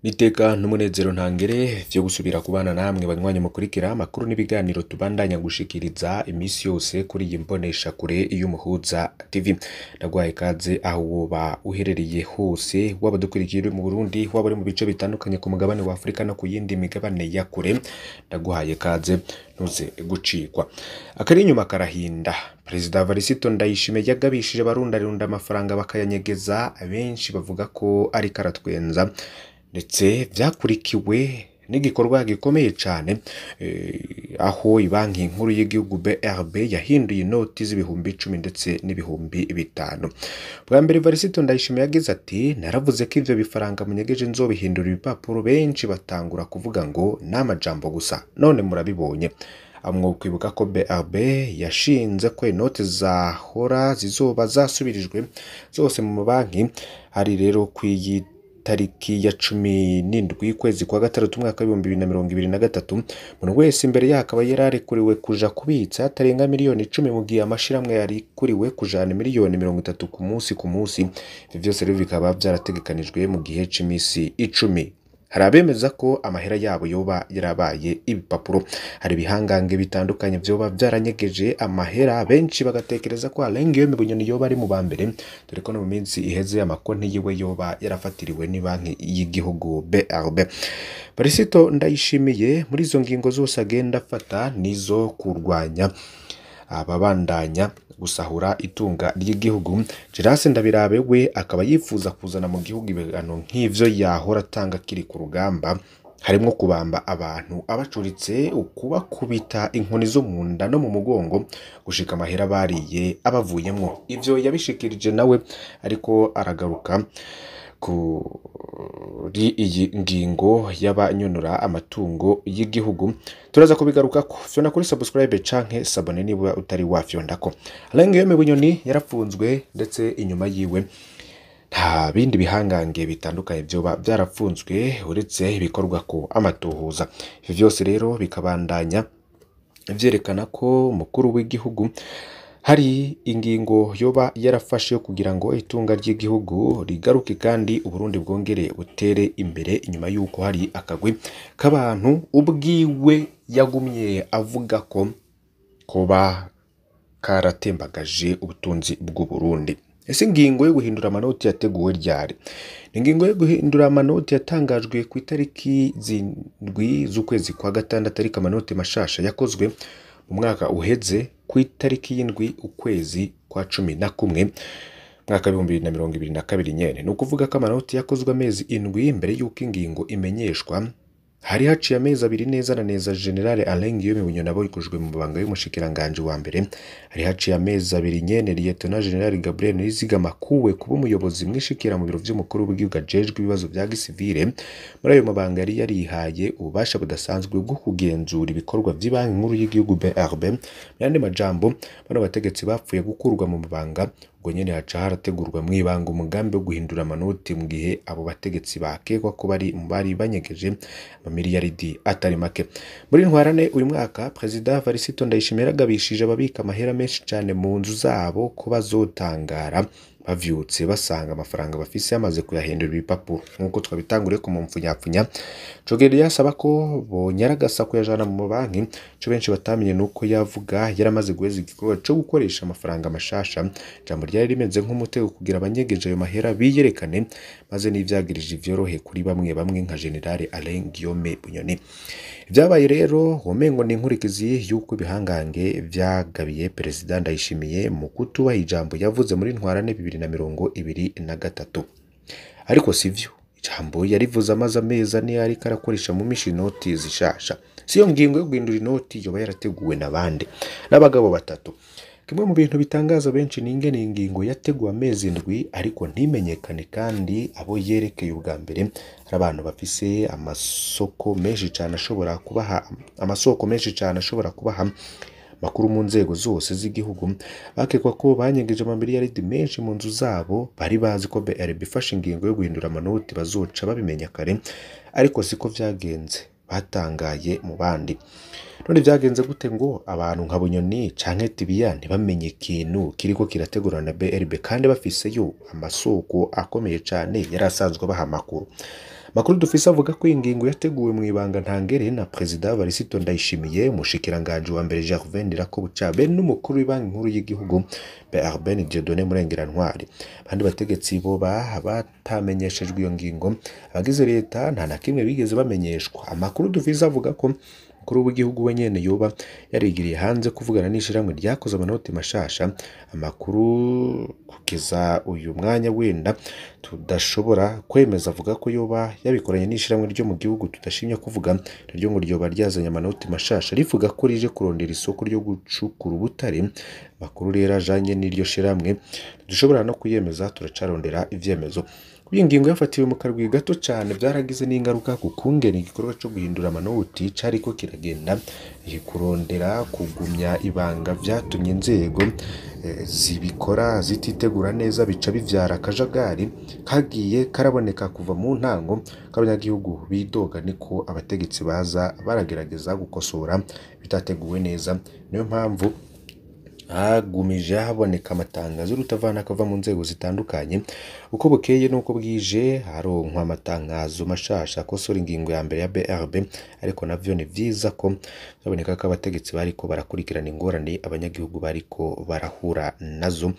Niteka n'umunezero ntangere vyo gusubira kubana namwe banywanyi mukurikira amakuru n'ibiganiro tubandanya gushikiriza imisi yose kuri iyi mbonesha kure y'Umuhuza TV. Ndaguhaye ikaze aho woba uherereye hose, waba dukurikiye uri mu Burundi, waba uri mu bice bitandukanye ku mugabane wa Afrika no ku yindi migabane ya kure, ndaguhaye ikaze ntuze gucikwa. Akari inyuma karahinda. Perezida Varisito Ndayishimiye yagabishije abarundarunda amafaranga bakayanyegeza, abenshi bavuga ko ari karatwenza, ndetse vyakurikiwe n'igikorwa gikomeye cane aho ibanki nkuru y'igihugu BRB yahinduye inoti z'ibihumbi 10 ndetse n'ibihumbi 5. Bwa mbere Varisito Ndayishimiye yagize ati: "Naravuze ko ivyo bifaranga munyegeje nzobihindura ibipapuro, benshi batangura kuvuga ngo n'amajambo gusa, none murabibonye." Mwokwibuka ko BRB yashinze ko inoti zahora zizoba zasubirijwe zose mu mabanki. Hari rero kw'iyi tariki ya 17 kwezi kwa gatandatu umwaka w'2023, umuntu wese imbere yaho akaba yararekuriwe kuja kubitsa atarenga miliyoni 10, mu gihe amashirahamwe yarekuriwe kujana miliyoni 30 ku munsi ku munsi. Ivyo vyose rero bikaba vyarategekanijwe mu gihe c'imisi 10. Hari abemeza ko amahera yabo yoba yarabaye ibipapuro, hari ibihangange bitandukanye vyoba vyaranyegeje amahera, benshi bagatekereza ko Alain Guillaume Bunyoni yoba ari mu ba mbere, dore ko no mu minsi iheze amakonti yiwe yoba yarafatiriwe n'ibanki y'igihugu BRB. Varisito Ndayishimiye muri izo ngingo zose agenda afata nizo kurwanya ababandanya gusahura itunga ry'igihugu. Gerase Ndabirabe we akaba yifuza kuzana mu gihugu ibihano nk'ivyo yahora atanga akiri ku rugamba, harimwo kubamba abantu abacuritse, ukubakubita inkoni zo mu nda no mu mugongo gushika amahera bariye abavuyemwo. Ivyo yabishikirije nawe ariko aragaruka kuri iyi ngingo y'abanyonora amatungo y'igihugu. Turaza kubigarukako. Fyonda kuri subscribe canke s'abonner niba utari wafyondako. Alain Guillaume Bunyoni yarafunzwe, ndetse inyuma yiwe nta bindi bihangange bitandukanye vyoba vyarafunzwe uretse ibikorwa ko amatohoza. Ivyo vyose rero bikabandanya vyerekana ko umukuru w'igihugu hari ingingo yoba yarafashe kugira ngo itunga ry'igihugu rigaruke kandi Uburundi bwongere butere imbere, inyuma yuko hari akagwi k'abantu ubwiwe yagumye avuga ko koba karatembagaje ubutunzi bw'Uburundi. Ese ingingo yo guhindura amanoti yateguwe ryari? Ingingo yo guhindura amanoti yatangajwe ku itariki 7 z'ukwezi kwa gatandatu, ariko amanoti mashasha yakozwe mu mwaka uheze ku itariki 7 ukwezi kwa 11 mwaka 2022 nyene. Ni ukuvuga ko amanoti yakozwe amezi 7 mbere y'uko ingingo imenyeshwa. Hari haciye amezi 2 neza na neza General Alain Guillaume Bunyoni abikujwe mu mabanga y'umushikiranganje wa mbere. Hari haciye amezi 2 nyene Lieutenant General Gabriel Nizigama akuwe kuba umuyobozi mwishikira mu biro vy'umukuru w'igihugu ajejwe ibibazo vya gisivile. Muri ayo mabanga yari yarihaye ububasha budasanzwe bwo kugenzura ibikorwa vy'ibanki nkuru y'igihugu BRB. Mu yandi majambo, bano bategetsi bapfuye gukurwa mu mabanga, ubwo nyene haca harategurwa mw'ibanga umugambi wo guhindura amanoti, mu gihe abo bategetsi bakekwa ko bari mu bari banyegeje amamiliyaridi atari make. Muri ntwarane uyu mwaka, Perezida Varisito Ndayishimiye yaragabishije ababika amahera menshi cane mu nzu zabo ko bazotangara bavyutse basanga amafaranga bafise yamaze kuyahindura ibipapuro, nk'uko twabitanguriye ku mupfunyapfunya. Cogere yasaba ko bonyaragasa kuyajana mu mabanki. Ico benshi batamenye nuko yavuga yaramaze guheza igikorwa co gukoresha amafaranga mashasha. Ijambo ryari rimeze nk'umutego kugira abanyegeje ayo mahera biyerekane, maze n'ivyagirije vyorohe kuri bamwe bamwe nka General Alain Guillaume Bunyoni. Ivyabaye rero womengo ni inkurikizi y'uko ibihangange vyagabiye Perezida Ndayishimiye mu kutubaha ijambo yavuze muri ntwarane 2023. Ariko sivyo, ijambo yarivuze amaze amezi 4 ariko arakoresha mu mishi inoti zishasha. Siyo ngingo yo guhindura inoti yoba yarateguwe n'abandi n'abagabo batatu. Kimwe mu bintu bitangaza benshi ni ingene ingingo yateguwe amezi 7 ariko ntimenyekane, kandi abo yerekeye ubwa mbere ari abantu bafise amasoko menshi cane ashobora kubaha amasoko menshi cane ashobora kubaha makuru mu nzego zose z'igihugu. Bakekwa ko banyegeje amamiliyaridi menshi mu nzu zabo. Bari bazi ko BRB ifashe ingingo yo guhindura amanoti bazoca babimenya kare, ariko siko vyagenze, batangaye mu bandi. None vyagenze gute ngo abantu nka Bunyoni canke Tibiya ntibamenye ikintu kiriko kirategurwa na BRB kandi bafiseyo amasoko akomeye cane yari asanzwe abaha amakuru? Makuru dufise avuga ko ingingo yateguwe mu ibanga ntangere na Perezida Varisito Ndayishimiye, umushikiranganje wa mbere Gervais Ndirakobuca be n'umukuru w'ibanki nkuru y'igihugu BRB Dieudonné Murengerantwari. Abandi bategetsi bo batamenyeshejwe iyo ngingo, abagize leta nta na kimwe bigeze bamenyeshwa. Amakuru dufise avuga ko umukuru w'igihugu we nyene yoba yarigiriye hanze kuvugana n'ishirahamwe ryakoze amanoti mashasha. Amakuru kugeza uyu mwanya wenda tudashobora kwemeza avuga ko yoba yabikoranye n'ishirahamwe ryo mu gihugu tudashimye kuvuga, naryo ngo ryoba ryazanye amanoti mashasha rivuga ko rije kurondera isoko ryo gucukura ubutare. Amakuru rero ajanye n'iryo shirahamwe dushobora no kuyemeza, turacarondera ivyemezo. Iyi ngingo yafatiwe mu karwi gato cyane byaragize n'ingaruka ku kungena igikorwa cyo guhindura amanoti cariko kiragenda. Kurondera kugumya ibanga vyatumye inzego zibikora zititegura neza, bica bivyara akajagari kagiye karaboneka kuva mu ntango k'abanyagihugu bidoga, niko abategetsi baza baragerageza gukosora bitateguwe neza. Niyo mpamvu hagumije haboneka amatangazo y'urutavana akava mu nzego zitandukanye. Uko bukeye n'uko bwije haronkwa amatangazo mashasha akosora ingingo ya mbere ya BRB, ariko navyo ni vyiza ko byaboneka ko abategetsi bariko barakurikirana ingorane abanyagihugu bariko barahura nazo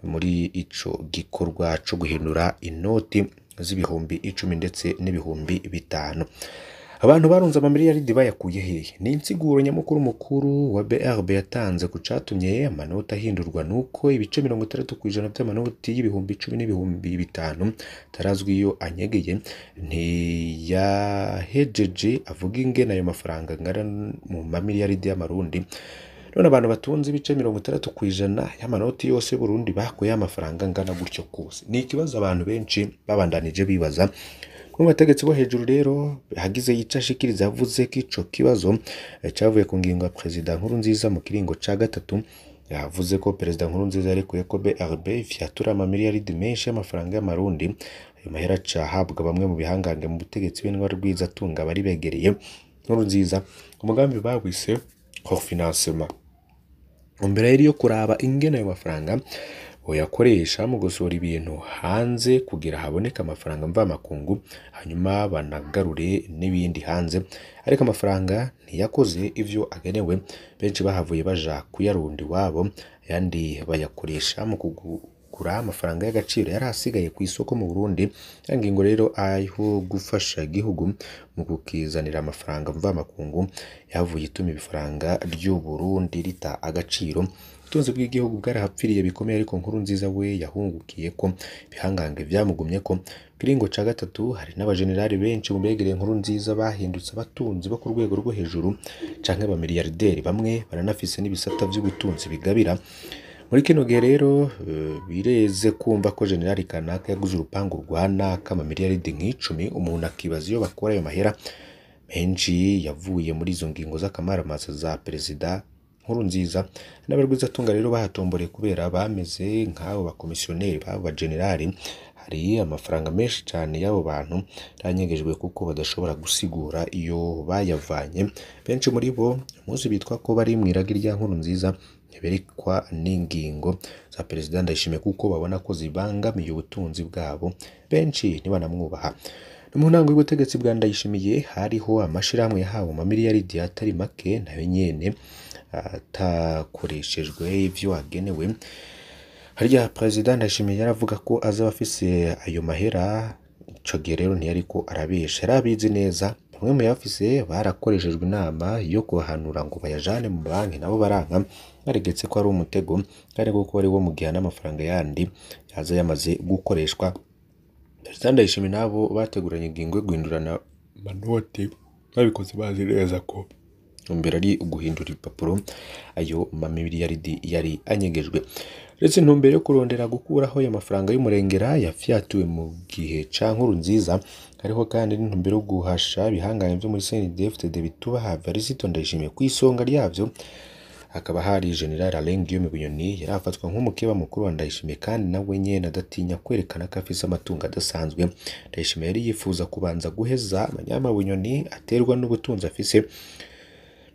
muri ico gikorwa co guhindura inoti z'ibihumbi 10 ndetse n'ibihumbi 5. Abantu barunze amamiliyaridi bayakuye hehe? Ni insiguro nyamukuru mukuru wa BRB yatanze ku catumye amanoti ahindurwa, nuko ibice 60% by'amanoti y'ibihumbi 10 n'ibihumbi 5 tarazwi iyo anyegeye. Ntiyahejeje avuga ingene ayo mafaranga angana mu mamiliyaridi y'amarundi. None abantu batunze ibice 60% y'amanoti yose y'Uburundi bakuye amafaranga angana gutyo kose? Ni ikibazo abantu benshi babandanije bibaza. Mu bategetsi bo hejuru rero hagize ico ashikiriza yavuze ko ico kibazo cavuye ku ngingo ya Perezida Nkurunziza mu kiringo ca gatatu. Yavuze ko Perezida Nkurunziza yarekuye ko BRB ifyatura amamiliyaridi menshi y'amafaranga y'amarundi, ayo mahera aca ahabwa bamwe mu bihangange mu butegetsi b'intwaro bari begereye Nkurunziza, umugambi bawise cofinancement. Mbere rero yo kuraba ingene ayo mafaranga boyakoresha mu gusohora ibintu hanze kugira haboneke amafaranga mvamakungu, hanyuma banagarure n'ibindi hanze, ariko amafaranga ntiyakoze ivyo agenewe. Benshi bahavuye baja kuyarunda iwabo, ayandi bayakoresha mu kugura amafaranga y'agaciro yari asigaye ku isoko mu Burundi. Ya ngingo rero aho gufasha igihugu mu kukizanira amafaranga mvamakungu yavuye ituma ibifaranga ry'u Burundi rita agaciro. Ubutunzi bw'igihugu bwarahapfiriye bikomeye, ariko Nkurunziza we yahungukiye ko ibihangange vyamugumye ko kiringo ca gatatu. Hari n'abajenerali benshi mu begereye Nkurunziza bahindutse abatunzi bo ku rwego rwo hejuru canke abamiliyarderi, bamwe baranafise n'ibisata vy'ubutunzi bigabira. Muri kino gihe rero bireze kumva ko generali kanaka yaguze urupangu rwa naka amamiliyaridi nk'icumi, umuntu akibaza iyo bakora ayo mahera menshi yavuye muri izo ngingo z'akamaramaza za Perezida Nkurunziza. N'abarwizatunga rero bahatomboreye kubera bameze nk'abo bakomisiyoneri b'abo bajenerali. Hari amafaranga menshi cyane y'abo bantu yanyegejwe kuko badashobora gusigura iyo bayavanye. Benshi muri bo umunsi bitwa ko bari mu iragi rya Nkurunziza ntiberekwa n'ingingo za Perezida Ndayishimiye kuko babona ko zibangamiye ubutunzi bwabo, benshi ntibanamwubaha. No mu ntango y'ubutegetsi bwa Ndayishimiye hariho amashirahamwe yahawe amamiliyaridi atari make, nayo nyene atakoreshejwe ivyo agenewe. Harya Perezida Ndayishimiye yaravuga ko azaba afise ayo mahera, ico gihe rero ntiyariko arabesha, yarabizi neza. Bamwe mu yafise barakoreshejwe inama yo kubahanura ngo bayajane mu banki, nabo baranka, baregetse ko ari umutego kandi kuko ari wo mu gihe n'amafaranga yandi yaza yamaze gukoreshwa. Perezida Ndayishimiye nabo bateguranye ingingo yo guhindurana amanoti babikoze bazi neza ko mbere ari uguhindura ibipapuro ayo mamiliyaridi yari anyegejwe. Uretse intumbero yo kurondera gukuraho ayo mafaranga y'umurengera yafyatuwe mu gihe ca Nkurunziza, hariho kandi n'intumbero yo guhasha ibihangange vyo muri CNDD-FDD bitubaha Varisito Ndayishimiye. Kw'isonga ryavyo hakaba hari General Alain Guillaume Bunyoni, yari afatwa nk'umukeba mukuru wa Ndayishimiye kandi nawe nyene adatinya kwerekana ko afise amatungo adasanzwe. Ndayishimiye yari yifuza kubanza guheza amanyama Bunyoni aterwa n'ubutunzi afise.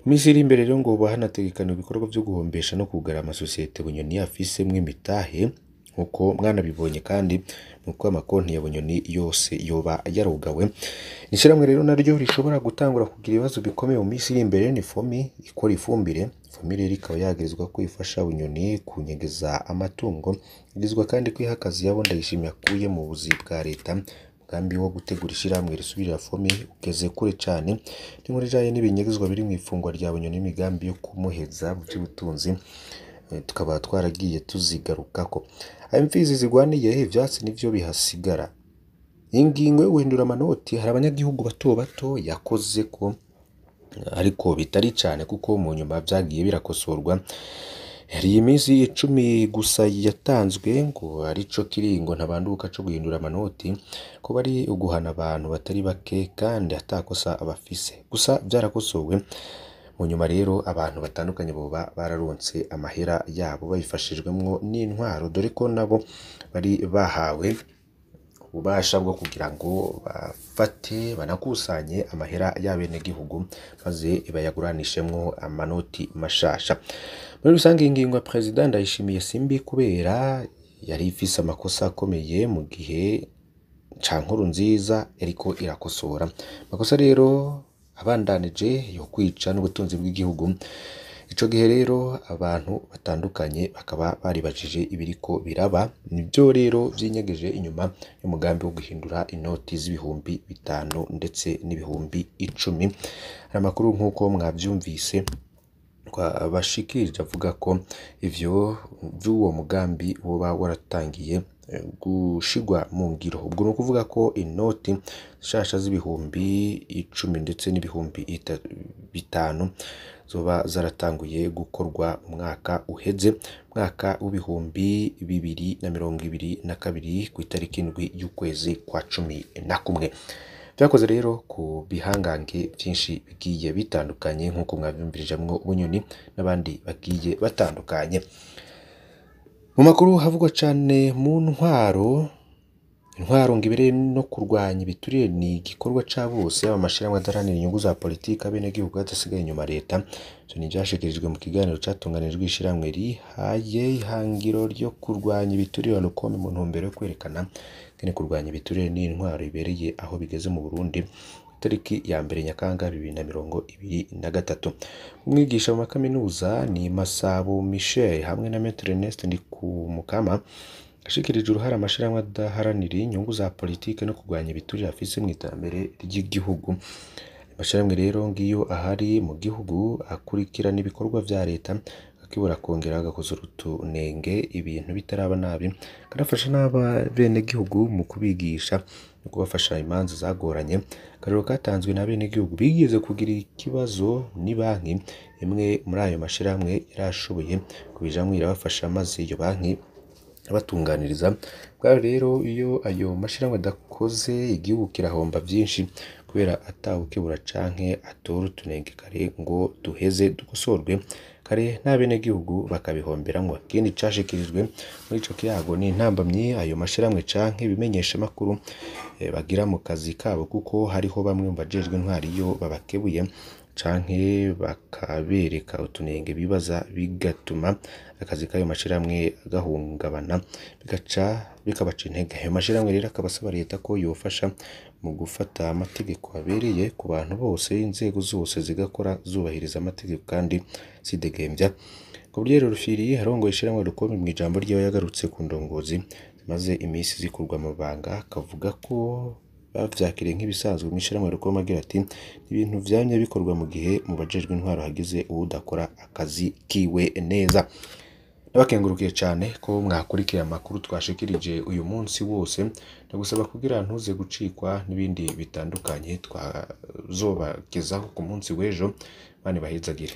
Mu minsi iri imbere rero ngo hoba hanategekaniwe ibikorwa vyo guhombesha no kugara amasosiyete Bunyoni afisemwo imitahe. Nkuko mwanabibonye kandi nuko amakonti ya Bunyoni yose yoba yarugawe. Ishirahamwe rero naryo rishobora gutangura kugira ibibazo bikomeye mu minsi iri imbere ni FOMI ikora ifumbire. FOMI rero ikaba yagirizwa ko ifasha Bunyoni kunyegeza amatungo, igizwa kandi kwiha akazi yabo Ndayishimiye akuye mu buzi bwa leta. Umugambi wo gutegura ishirahamwe risubirira FOMI ugeze kure cane. N'inkuru ijanye n'ibinyegezwa biri mw'ifungwa rya Bunyoni n'imigambi yo kumuheza mu vy'ubutunzi tukaba twaragiye tuzigarukako. Imfizi zigwaniye ivyatsi nivyo bihasigara. Ingingo yo guhindura amanoti hari abanyagihugu bato bato yakoze ko ariko bitari cane kuko mu nyuma vyagiye birakosorwa. Hari iminsi 10 gusa yatanzwe ngo arico kiringo ntabanduka co guhindura amanoti, ko bari uguhana abantu batari bake kandi atakosa abafise. Gusa vyarakosowe mu nyuma rero abantu batandukanye boba bararonse amahera yabo babifashijwemwo n'intwaro, dore ko nabo bari bahawe ububasha bwo kugira ngo bafate banakusanye amahera y'abenegihugu maze bayaguranishemwo amanoti mashasha. Muri rusange ingingo ya Perezida Ndayishimiye simbi kubera yari ifise amakosa akomeye mu gihe ca Nkurunziza yariko irakosora. Amakosa rero abandanije yo kwica n'ubutunzi bw'igihugu. Ico gihe rero abantu batandukanye bakaba baribajije ibiriko biraba, nivyo rero vyinyegeje inyuma y'umugambi wo guhindura inoti z'ibihumbi 5 ndetse n'ibihumbi 10. Hari amakuru nk'uko mwavyumvise bashikirije avuga ko ivyo vy'uwo mugambi woba waratangiye gushigwa mu ngiro. Ubwo ni ukuvuga ko inoti nshasha z'ibihumbi 10 ndetse n'ibihumbi 5 zoba zaratanguye gukorwa umwaka uheze, mwaka w'ibihumbi 2022 kw'itariki 7 y'ukwezi kwa 11. Vyakoze rero ku bihangange vyinshi bigiye bitandukanye nk'uko mwavyumvirijemwo Bunyoni n'abandi bagiye batandukanye. Mu makuru havugwa cane mu ntwaro, intwaro ngo ibereye no kurwanya ibiturire ni igikorwa ca bose, yaba amashirahamwe adaharanira inyungu za politiki, abenegihugu hadasigaye inyuma leta. Ivyo ni ivyashikirijwe mu kiganiro catunganijwe ishirahamwe rihaye ihangiro ryo kurwanya ibiturire Rukome mu ntumbero yo kwerekana ingene kurwanya ibiturire n'intwaro ibereye aho bigeze mu Burundi tariki ya 1 Nyakanga 2023. Umwigisha mu makaminuza ni Masabo Michel hamwe na Maître Ernest Ndikumukama ashikirije uruhara amashirahamwe adaharanira inyungu za politike no kurwanya ibiturire afise mw'iterambere ry'igihugu. Amashirahamwe rero ngiyo ahari mu gihugu akurikirana ibikorwa vya leta, akibura kongera agakoza utunenge ibintu bitaraba nabi, kanafasha n'abenegihugu mu kubigisha no kubafasha imanza zagoranye. Akarorero katanzwe n'abenegihugu bigeze kugira ikibazo ni banki imwe muri ayo mashirahamwe yarashoboye kubijamwo irabafasha, maze iyo banki abatunganiriza. Bwabo rero iyo ayo mashirahamwe adakoze igihugu kirahomba vyinshi kubera atawukebura canke atora utunenge kare ngo duheze dukosorwe kare n'abenegihugu bakabihomberamwo. Ikindi cashikirijwe muri ico kiyago ni intambamyi ayo mashirahamwe canke ibimenyeshamakuru bagira mu kazi kabo, kuko hariho bamwe mu bajejwe intwari iyo babakebuye canke bakabereka utunenge bibaza, bigatuma akazi k'ayo mashirahamwe gahungabana, bigaca bikabaca intege. Ayo mashirahamwe rero akaba asaba leta ko yofasha mu gufata amategeko abereye ku bantu bose, inzego zose zigakora zubahiriza amategeko kandi zidegemvya. Ku buryo rero Rufyiri arongoye ishirahamwe Rukome mw'ijambo ryiwe yagarutse ku ndongozi zimaze imisi zikurwa amabanga, akavuga ko bavyakiriye nk'ibisanzwe mw'ishirahamwe Rukome, agira ati ibintu vyamye bikorwa mu gihe mu bajejwe intwaro hagize uwudakora akazi kiwe neza. Ndabakengurukiye cane ko mwakurikiye amakuru twashikirije uyu munsi wose, ndagusaba kugira ntuze gucikwa n'ibindi bitandukanye twazobagezaho ku munsi w'ejo. Imana ibahezagire.